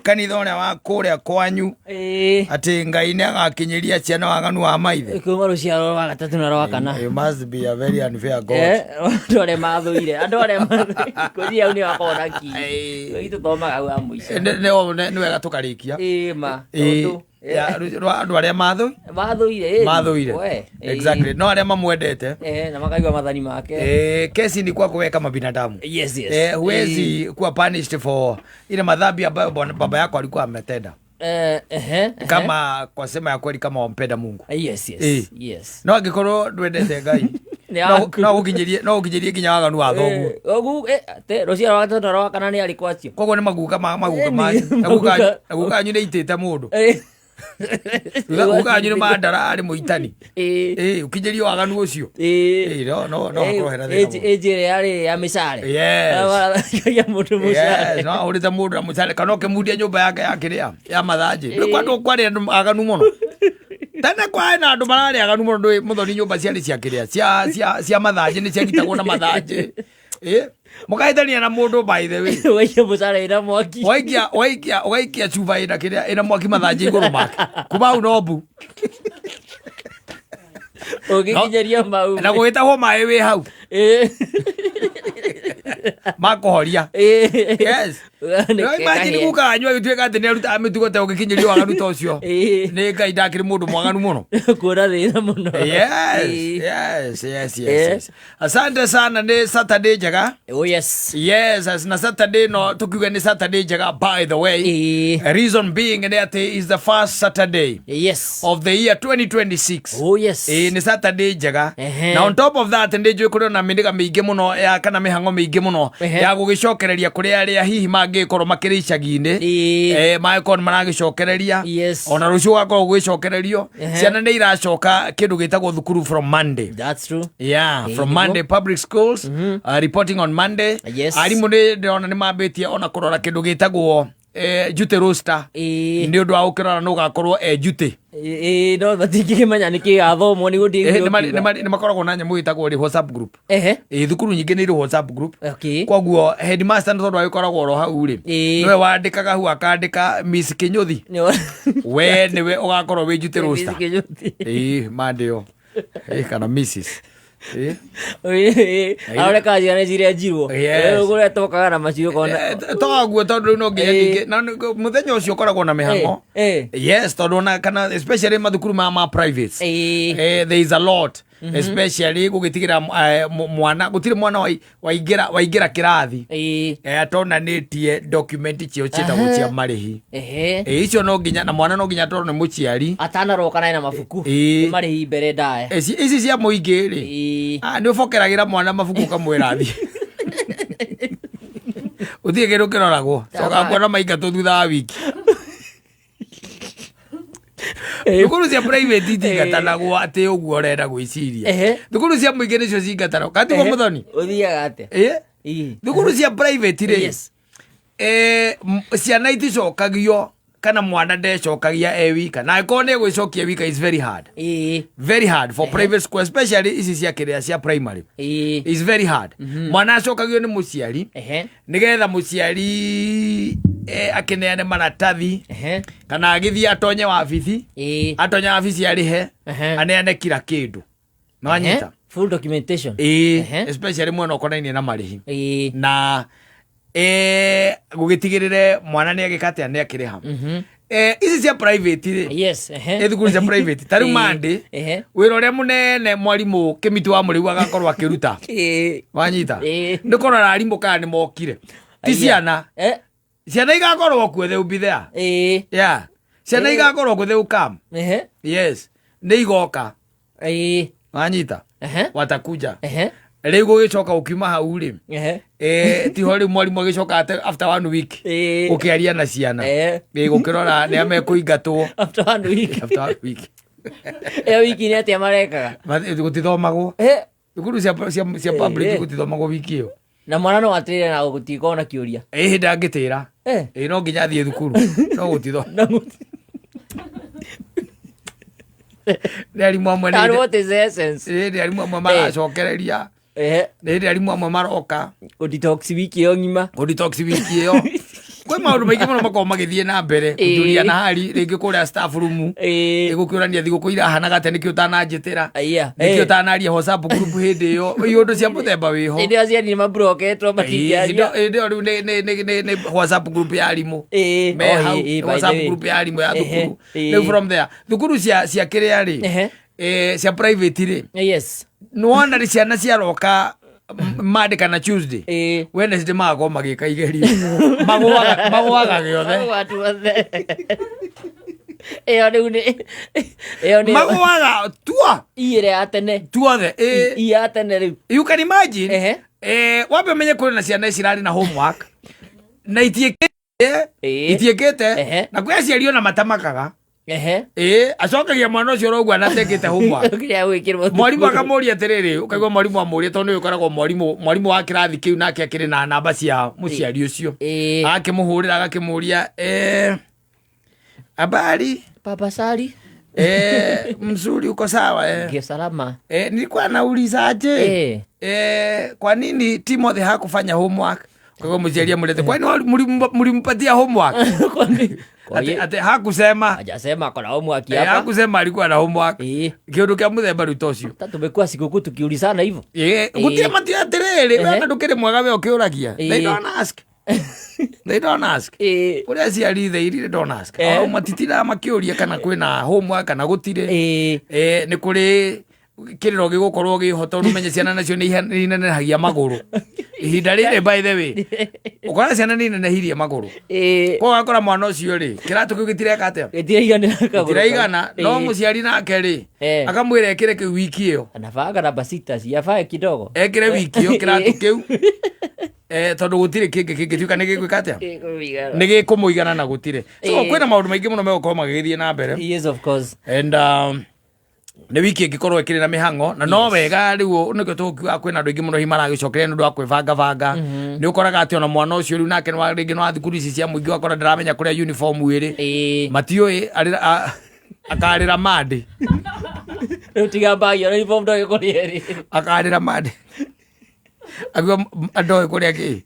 Kanitha ũrĩa wa kũrĩa kwanyu. Ĩĩ. Atĩ Ngai nĩ agakinyĩria ciana waganu wa maithe. Kuma rũciaro rwa gatatũ na rwa kana. You must be a very unfair God. Andũ arĩa mathũire, andũ arĩa mathũire kũria hau nĩ wakorwo na ki. Ĩĩ. Itũ thomaga hau ha mũico. Nĩ wega tũkarĩkia. Ĩĩ ma. Ĩĩ. Tondũ Ya, andũ arĩa mathũire, ĩĩ. mathũire. We, ĩĩ. Exactly, no arĩa mamwendete. Na makaigua mathani make. Kesi ni kwako wewe kama binadamu. Yes. Huwezi kuwa punished for ile madhambi ambayo baba yako alikuwa ametenda. Eh, ehe, ehe. Kama kwa sema ya kweli, kama wampenda Mungu. Yes. Ĩĩ. No angĩkorwo ndwendete Ngai, Nĩ aku. no gũkinyĩrie nginya waganu wa thoguo. Ogu, te rũciaro rwa gatatũ na rwa kana nĩ arĩkũ acio? Koguo nĩ maguka maguka Ĩni, manyu na guka maguka. na guka anyu nĩ itĩte mũndũ. Guka anyu nĩ mandara arĩ mũitani. Ĩĩ, ũkinyĩrie waganu ũcio. Ĩĩ, no hakorwo hena thĩna mũno. Ĩnjĩ ĩrĩa yarĩ ya mĩcare. Yes. Ya mũndũ mũcare. Yes, no ahũrĩte mũndũ na mũcare kana ũkĩmundia nyũmba yake ya kĩrĩa ya mathanjĩ. Nĩ kwa andũ kwarĩ andũ aganu mũno tene, kwarĩ na andũ mararĩ aganu mũno. Ndũĩ mũthoni, nyũmba ciarĩ cia kĩrĩa cia mathanjĩ, nĩ ciagitagwo na mathanjĩ. Ĩ, mũkahĩtania na mũndũ, by the way. Ũgaikia mũcare ĩna mwaki. Ũgaikia cuba ĩna kĩrĩa, ĩna mwaki, mathanjĩ igũrũ make, kuma hau no mbu. Ũgĩkinyĩria mau. Na gũgĩtahwo maĩ wĩ hau makũhoria. Yes. Nĩ Imagine kehia. guka wanyu agĩtuĩka atĩ nĩ arutaga mĩtugo ta ũgĩkinyĩrio waganu ta ũcio. Nĩ Ngai ndakĩrĩ mũndũ mwaganu mũno. Kuona thĩna mũno. Yes. Yes. Asante sana, nĩ Saturday njega. Oh yes. Yes, na Saturday no tukiuga nĩ Saturday njega, by the way. Reason being nĩ atĩ is the first Saturday of the year 2026. Oh yes. Ĩĩ, nĩ Saturday njega. Na on top of that, nĩ njũĩ kũrĩ na mĩnĩga mĩingĩ mũno ya kana mĩhang'o mĩingĩ mũno ya gũgĩcokereria kũrĩ arĩa hihi mangĩkorwo makĩrĩ icagi-inĩ. Mangĩkorwo nĩ maragĩcokereria. Ona rũciũ gũgakorwo gũgĩcokererio. Ciana nĩ iracoka kĩndũ gĩtagwo thukuru from Monday. That's true. Yeah, from nĩguo. Monday, public schools reporting on Monday. Arimũ nĩ ndĩrona nĩ mambĩtie ona kũrora kĩndũ gĩtagwo duty roster. Nĩ ũndũ wa gũkĩrora nũ ũgakorwo e duty. Ĩĩ, no matingĩkĩmenya nĩ kĩ gathomwo nĩguo. Nĩ makoragwo na nyamũ ĩtagwo rĩ WhatsApp group. Ĩ, thukuru nyingĩ nĩ irĩ WhatsApp group. Koguo headmaster, nĩ tondũ agĩkoragwo oro hau rĩ, nĩwe wandĩkaga hau, akandĩka, "Miss Kinyuthi, we nĩwe ũgakorwo wĩ duty roster." Ĩĩ, mandĩo. Ĩĩ, kana Mrs. Ĩĩ. Aroreka ciana cirenjirwo. Kũrĩa tokaga na macio kona. Toguo, tondũ rĩu no nginya ningĩ na mũthenya ũcio ũkoragwo na mĩhang'o. Yes, tondũ ona kana especially mathukuru ma privates, there is a lot, especially gũgĩtigĩra mwana, gũtirĩ mwana waingĩra kĩrathi atonanĩtie document cio ciĩtagwo cia marĩhi. Icio no nginya, na mwana no nginya atwarwo nĩ mũciari. Atanaroka naĩ na mabuku. Marĩhi mbere ndaya. Ici cia mũingĩ rĩ, nĩ ũbokeragĩra mwana mabuku, ũkamwĩra thiĩ, ũthiĩ kĩndũ kĩroragwo, coka kuona maingatwo thutha wa wiki. Thukuru cia private itingatanagwo atĩ ũguo ũrenda gwĩciria. Thukuru cia mũingĩ nĩcio cingatanagwo katiguo, mũthoni. Ũthiaga atĩa? Thukuru cia private rĩ, ciana iticokagio kana mwana ndecokagia e wika, na angĩkorwo nĩ egwĩcokia wika is very hard, very hard for private school, especially ici cia kĩrĩa cia primary. Is very hard. Mwana acokagio nĩ mũciari, nĩgetha mũciari akĩneane maratathi kana agĩthiĩ atonye wabici. Atonye wabici, arĩhe, aneane kila kĩndũ, nĩwanyita? Full documentation. Ĩĩ, especially mwena ũkonainie na marĩhi na gũgĩtigĩrĩre mwana nĩ agĩka atĩa, nĩ akĩrĩha. Ici cia private rĩ, thukuru cia private ta rĩu Monday, wĩra ũrĩa mũnene mwarimũ Kĩmiti wa Mũrĩu agakorwo akĩruta, wanyita? Nĩ kũrora arimũ kana nĩ mokire, ti ciana. Ciana igakorwo kuo, they will be there. Yeah, ciana igakorwo kuo, they will come. Yes, nĩ igoka. Wanyita? Watakuja. Rĩu gũgĩcoka ũkiuma hau rĩ, tiho rĩu mwarimũ agĩcoka after one week gũkĩaria na ciana. Gũkĩrora nĩ amekũingatwo. After one week. After one week. Ĩyo wiki nĩ atĩa marekaga? Gũtithomagwo. Thukuru cia public gũtithomagwo wiki ĩyo. Na mwana no atĩre na gũtikorwo na kĩũria? Ĩ, hĩndĩ angĩtĩra. Ĩ, no nginya athiĩ thukuru, no gũtithoma. Na gũti- Nĩ arimũ amwe And what is the essence? Nĩ hĩndĩ arimũ amwe maracokereria. Nĩ hĩndĩ arimũ amwe maroka. Gũ detox wiki ĩyo ng'ima. Gũ detox wiki ĩyo. Kwĩ maũndũ maingĩ mũno makoragwo magĩthiĩ na mbere. Kũjuria na hari rĩngĩ kũrĩa staff room. Ĩgũkĩũrania thigũkũ irahanaga atĩa, nĩkĩ ũtananjĩtĩra? Nĩkĩ ũtanaria WhatsApp group hĩndĩ ĩyo? Iũndũ cia mũthemba wĩho. Hĩndĩ ĩyo aciari nĩ mabroketwo matingĩaria. Hĩndĩ ĩyo rĩu nĩ WhatsApp group ya arimũ. Me Oh, hau, by the WhatsApp way. group ya arimũ ya thukuru. Rĩu from there, thukuru cia kĩrĩa rĩ, cia private rĩ, nĩwona rĩ ciana ciaroka Monday kana Tuesday, Wednesday magakorwo magĩka igerio, magũaga gĩothe. Watu othe. Ĩyo rĩu nĩ ĩyo nĩ Magũaga tua iyĩre ya tene. Tuothe ĩ. I ya tene rĩu. You can imagine. Wambe ũmenye kwĩna na ciana cirarĩ na homework na itiĩkĩte. Itiĩkĩte. Na kwĩ aciari ona matamakaga. Ĩ acokagia mwana ũcio ũroguo anatekĩte homework. Kĩrĩa gwĩkĩrwo Mwarimũ thukuru. akamũria atĩrĩrĩ, ũkaigua mwarimũ amũria, tondũ nĩwe ũkoragwo mwarimũ wa kĩrathi kĩu, nake akĩrĩ na namba cia mũciari ũcio. Agakĩmũhũrĩra, agakĩmũria, "Habari?" "Papa Sari." "Mzuri, uko sawa?" "Ndio, salama." "Nilikuwa nauliza aje, kwa nini Timothy hakufanya homework?" Kwa hivyo mũciari amũrete, "Kwani mlimpatia homework?" Kwani Ate hakusema. Hajasema akona homework hapa. Hakusema alikuwa na homework. Kĩũndũ kĩa mũthemba rĩu ta ũcio. Hata tumekuwa sikukuu tukiulizana hivyo. Gũtirĩ matia atĩrĩrĩ, we ona ndũkĩrĩ mwega we ũkĩũragia. They don't ask. They don't ask. Kũrĩ aciari, they really don't ask. O matitindaga makĩũria kana kwĩna homework kana gũtirĩ. Nĩ kũrĩ kĩrĩro gĩgũkorwo gĩho, tondũ ũmenye ciana nacio nĩ inenehagia magũrũ ihinda rĩrĩ. By the way, ũkora ciana nĩ inenehirie magũrũ. Koguo ũgakora mwana ũcio rĩ, kĩratũ kĩu gĩtireka atĩa? Gĩtiraiganĩra kagũrũ. Gĩtiraigana. No mũciari nake rĩ, akamwĩra ekĩre kĩu wiki ĩyo. Anavaga namba 6, si avae kidogo. Ekĩre wiki ĩyo kĩratũ kĩu, tondũ gũtirĩ kĩngĩ kĩngĩtuĩka nĩ gĩgwĩka atĩa, nĩ gĩkũmũigana na gũtirĩ. So kwĩna maũndũ maingĩ mũno megũkorwo magĩgĩthiĩ na mbere. Yes, of course. And nĩ wiki ĩngĩkorwo ĩkĩrĩ na mĩhang'o na no wega. Rĩu nĩkĩo tũkiuga kwĩna andũ aingĩ mũno hihi maragĩcokeria nĩ ũndũ wa kwĩbangabanga. Nĩ ũkoraga atĩ ona mwana ũcio rĩu nake rĩngĩ nĩ wa thukuru ici cia mũingĩ, ũgakora ndaramenya kũrĩa uniform ĩrĩ. Matiũĩ akarĩra Monday. Rĩu tiga mbagi, ona uniform ndoĩ kũrĩa ĩrĩ. Akarĩra Monday akiuga ndoĩ kũrĩa kĩ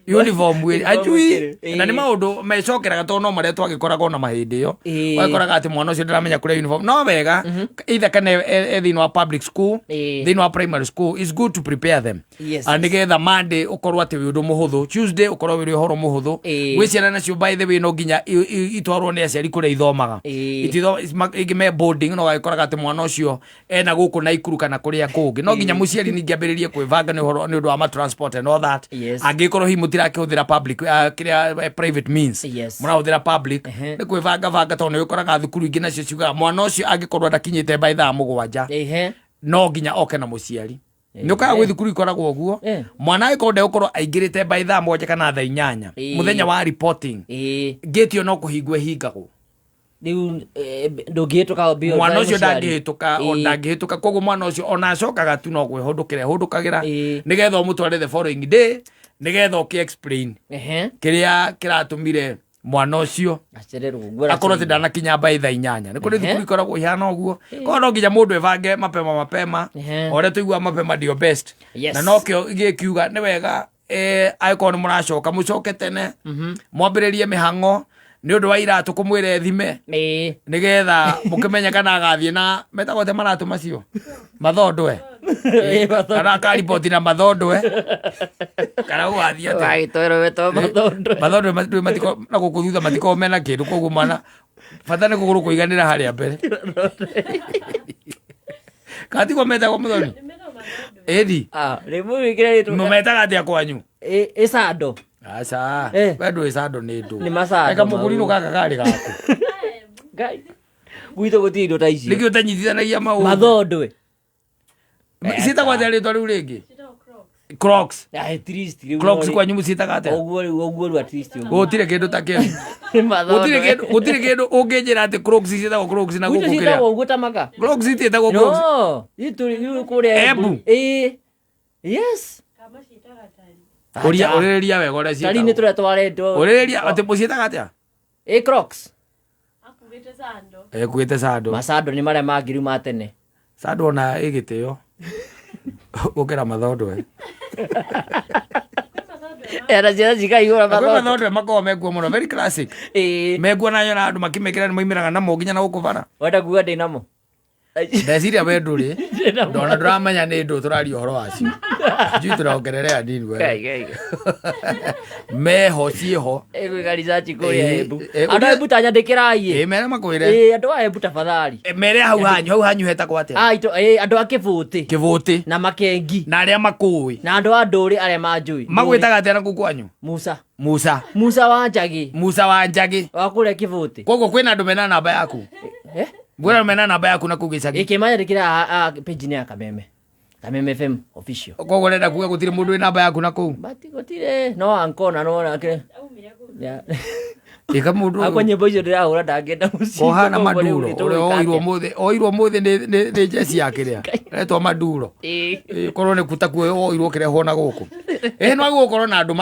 uniform ĩrĩ, ajui. Na nĩ maũndũ mecokeraga, tondũ no marĩa twagĩkoragwo na mahĩndĩ ĩyo. Ũgagĩkoraga atĩ mwana ũcio ndaramenya kũrĩa uniform. No wega either kana e thĩinĩ wa public school, thĩinĩ wa primary school, it's good to prepare them. Ah, nĩgetha Monday ũkorwo atĩ wĩ ũndũ mũhũthũ, Tuesday ũkorwo wĩ ũhoro mũhũthũ. Gwĩ ciana nacio, by the way, no nginya itwarwo nĩ aciari kũrĩa ithomaga. Ingĩ me boarding, no ũgagĩkoraga atĩ mwana ũcio ena gũkũ Naikuru kana kũrĩa kũngĩ, no nginya mũciari ningĩ ambĩrĩrie kwĩbanga nĩ ũhoro nĩ ũndũ wa ma transport and all that. Angĩkorwo hihi mũtirakĩhũthĩra public, kĩrĩa, private means, mũrahũthĩra public, nĩ kwĩbanga banga, tondũ nĩ ũkoraga thukuru ingĩ nacio ciugaga mwana ũcio angĩkorwo ndakinyĩte by thaa 7, no nginya oke na mũciari. Nĩ ũkaga gwĩ thukuru ikoragwo ũguo. Mwana angĩkorwo ndegũkorwo aingĩrĩte by thaa 7 kana thaa 8, mũthenya wa reporting, ngĩti ĩyo no kũhingwo ĩhingagwo. Rĩu ndũngĩhĩtũka mbio. Mwana ũcio ndangĩhĩtũka o ndangĩhĩtũka. Koguo mwana ũcio ona acokaga tu no kwĩhũndũkĩra ehũndũkagĩra, nĩgetha ũmũtware the following day, nĩgetha ũkĩ explain kĩrĩa kĩratũmire mwana ũcio acererwo ũguo. Akorwo atĩ ndanakinya by thaa 8. Nĩ kũrĩ thukuru ikoragwo ihana ũguo. Koguo no nginya mũndũ ebange mapema mapema. O ũrĩa tũiguaga, mapema ndio best. Na nokĩo gĩkiuga nĩ wega, angĩkorwo nĩ mũracoka, mũcoke tene, mwambĩrĩrie mĩhang'o nĩ ũndũ wa iratũ, kũmwĩra ethime, nĩgetha mũkĩmenye kana agathiĩ na metagwo te maratũ macio mathondwe, kana akariboti na mathondwe, kana gũgathiĩ atĩa. Wagĩtwerwo wetwo mathondwe. Mathondwe matiko na gũkũ thutha matikoragwo mena kĩndũ, koguo mwana bata nĩ kũgũrũ kũiganĩra harĩa mbere. Kana tiguo metagwo mũthoni ĩthi? Ah, rĩmwe wĩkĩre rĩtwa. Mũmetaga atĩa kwanyu? Ĩcando. Aca. We ndũĩ sando nĩ ndũ? Nĩ macando. Eka mũgũrirũ mau. Gaka karĩ gaku. Ngai. Gwitũ gũtirĩ indo ta icio. Nĩkĩ ũtanyitithanagia maũndũ? Mathondwe. Ciĩtagwo atĩa rĩtwa rĩu rĩngĩ? Crocs. At least rĩu Crocs. Kwanyu mũciĩtaga atĩa? Ũguo rĩu, ũguo rĩu, at least ũguo. Gũtirĩ kĩndũ ta kĩu. Nĩ mathondwe. Gũtirĩ kĩndũ ũngĩnjĩra atĩ Crocs ciĩtagwo Crocs na Gwitũ gũkũ kĩrĩa. Ciĩtagwo ũguo ta maka. Crocs itiĩtagwo Crocs. No, itũ rĩu kũrĩa Embu. Ĩĩ. Yes. Ũria Acha. ũrĩrĩria wega ũrĩa Tari nĩ ciĩtagwo. tũrĩa twarendwo. Ũrĩrĩria atĩ mũciĩtaga atĩa? Ĩ Crocs. Ekuĩte sando. Macando nĩ marĩa mangĩ rĩu ma tene. Sando ona ĩ gĩtĩo gũkĩra mathondwe. Era ciana cikaihũra. Kwĩ mathondo. Mathondwe makoragwo mekuo mũno, very classic. Mekuo na nyona andũ makĩmekĩra nĩ maimĩraga namo nginya na gũkũ bara. Wenda kuga ndĩ namo? Ndeciria we ndũrĩ. Ndĩ namo. Ndona ndũramenya nĩ ndũ tũraria ũhoro wacio, njui tũrongererea nini we. Ngai, ngai, ngai. Meho ciĩho. Ĩgwĩka research kũrĩa Embu. Andũ a Embu tanyandĩkĩrai ĩ. Ĩ mere makwĩre. Ĩ, andũ a Embu tafadhali. Mere hau hanyu, hau hanyu hetagwo atĩa? Ah, ito, andũ a Kĩbũtĩ. Kĩbũtĩ. Na Makengi. Na arĩa makũĩ. Na andũ a Ndũrĩ arĩa manjũĩ. Magwĩtaga atĩa na kũu kwanyu? Musa. Musa. Musa wa Njagĩ. Musa wa Njagĩ. Wa kũrĩa Kĩbũtĩ. Koguo kwĩna andũ mena namba yaku? Eh? Kwĩna andũ mena namba yaku na kũu gĩcagi? Ĩkĩmanyandĩkĩra page-inĩ ya Kameme, Kameme FM official. Koguo ũrenda kuga gũtirĩ mũndũ wĩ namba yaku na kũu? Bati gũtirĩ, no ankona no nake. Ya. Ĩka mũndũ. Akwa nyĩmbo icio ndĩrahũra ndangĩenda mũciĩ. Kohana Maduro ũrĩa oirwo mũthĩ, oirwo mũthĩ nĩ jeci ya kĩrĩa retwo Maduro. Ĩ, korwo nĩ kuta kuo oirwo kĩrehwo na gũkũ. Ĩ no gũkorwo na andũ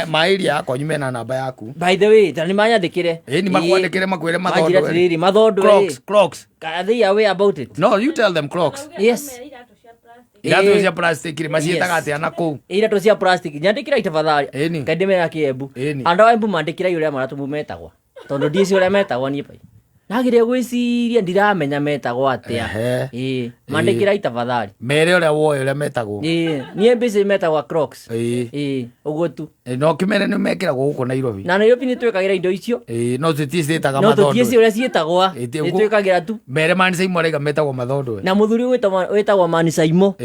ma area ya kwanyu mena namba yaku. By the way, ta nĩ manyandĩkĩre. Ĩ ni makwandĩkĩre makwĩre Manjĩre mathondwe. atĩrĩrĩ, mathondwe. Crocs, Crocs. Are they aware about it? No, you tell them Crocs. Yes. Iratũ cia plastic rĩ maciĩtaga Yes. atĩa na kũu? Iratũ cia plastic nyandĩkĩra tafadhali. Ĩni. Kaĩ ndĩmera kĩembu. Ĩni. Andũ a Embu mandĩkĩra ũrĩa maratũ metagwo, tondũ ndiĩci ũrĩa metagwo niĩ pai nagĩrĩa gwĩciria ndiramenya metagwo atĩa. Ĩĩ, mandĩkĩra tafadhali. Mere ũrĩa woĩ ũrĩa metagwo. Ĩĩ, niĩ mbici metagwo Crocs. Ĩĩ, ũguo tu. Ĩ, no kĩmere nĩ mekĩragwo gũkũ Nairobi. Na Nairobi nĩ twĩkagĩra indo icio. Ĩ, no tũtiĩ ciĩtaga No tũtiĩci mathondwe. ũrĩa ciĩtagwa. Ĩ, Nĩ twĩkagĩra tu. Mere Mani Saimo araiga metagwo mathondwe. Na mũthuri wĩtagwo Mani Saimo,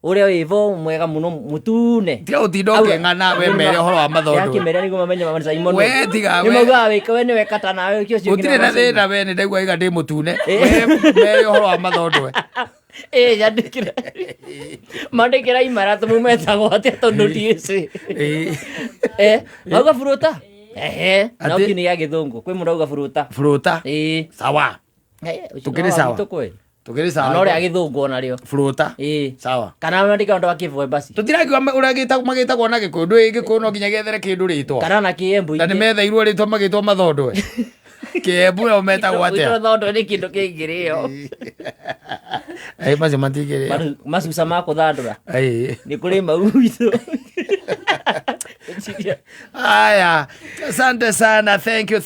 ũrĩa wĩvo mwega mũno mũtune. Tiga gũtinda ũkĩng'ana, we mere ũhoro wa mathondwe. Ndĩrakĩmera nĩguo mamenye Mani Saimo nũ. We tiga Nĩ maugaga we nĩwe kata nawe ũkĩ ũcio. Gũtirĩ na thĩna, we nĩ ndaigua iga ndĩ mũtune. We mere ũhoro wa mathondwe. Ĩ, nyandĩkĩra, mandĩkĩra imaratũ metagwo atĩa, tondũ ndiĩcĩ. Mauga buruta, ehe, no Atĩ? kĩu nĩ gĩa gĩthũngũ, kwĩ mũndũ auga buruta. Buruta. Ĩĩ. Sawa. Eh, ũcio Tũkĩrĩ no wa sawa. gwitũ kweli. Tũkĩrĩ sawa. Na no rĩa gĩthũngũ onarĩo. Buruta. Ĩĩ. Sawa. Kana mandĩke andũ a Kĩbwe basi. Tũtirakiuga ũrĩa magĩtagwo na gĩkũyũ, ndũĩ gĩkũyũ no nginya gĩethere kĩndũ rĩtwa. Kana na kĩembu. Na nĩ metheirwo rĩtwa magĩtwo mathondwe. Kĩembu nao metagwo atĩa? Thondo nĩ kĩndũ kĩngĩrĩo. Ĩ, macio matingĩrĩo. Macuca ma kũthandũra. Ĩ. Nĩ kũrĩ mau gwitũ. Haya, asante sana, thank you.